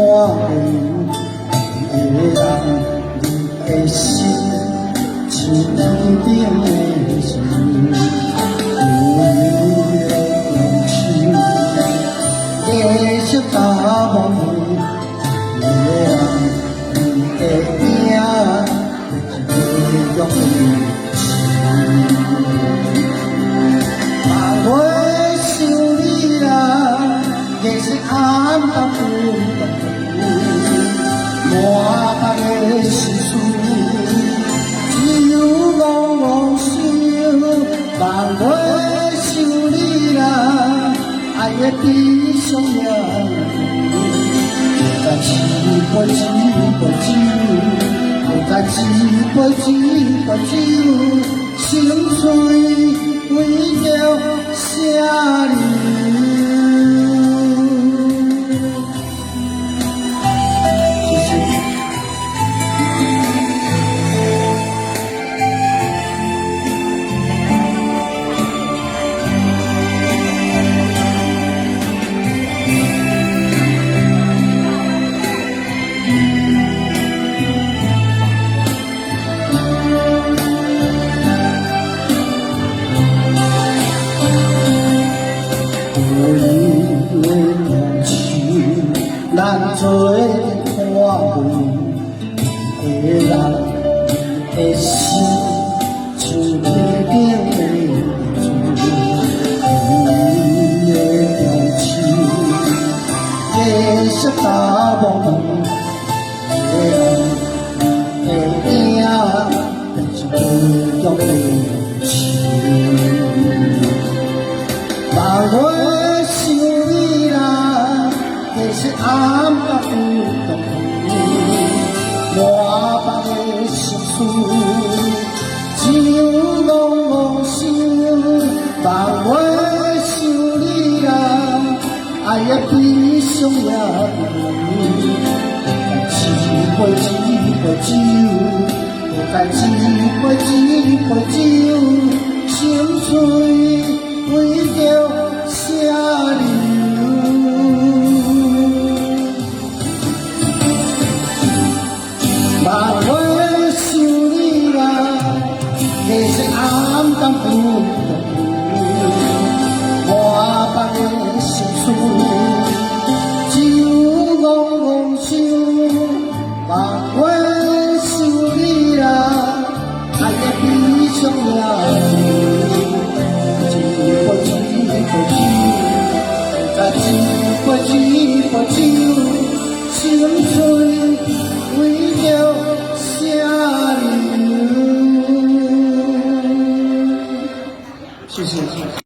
袂的人，你的心像天頂的星，悠悠的中秋，月色淡薄的人，你的影一个中的梦袂想你啦，夜色暗淡有独满腹的心事，只有戆戆想。梦袂想你啦，愛的悲傷也再一杯一杯酒，再一杯一杯酒，心碎為著誰人？謝謝。悠悠的中秋，咱做陣看袂的人，你的心像天頂的珠。悠悠的中秋，夜色淡薄的人，你的影变成杯中的酒。梦袂想你啦，夜色暗甲有独满腹的心事，只有戆戆想。梦袂想你啦，愛的悲傷也一杯一杯酒，再一杯一杯酒，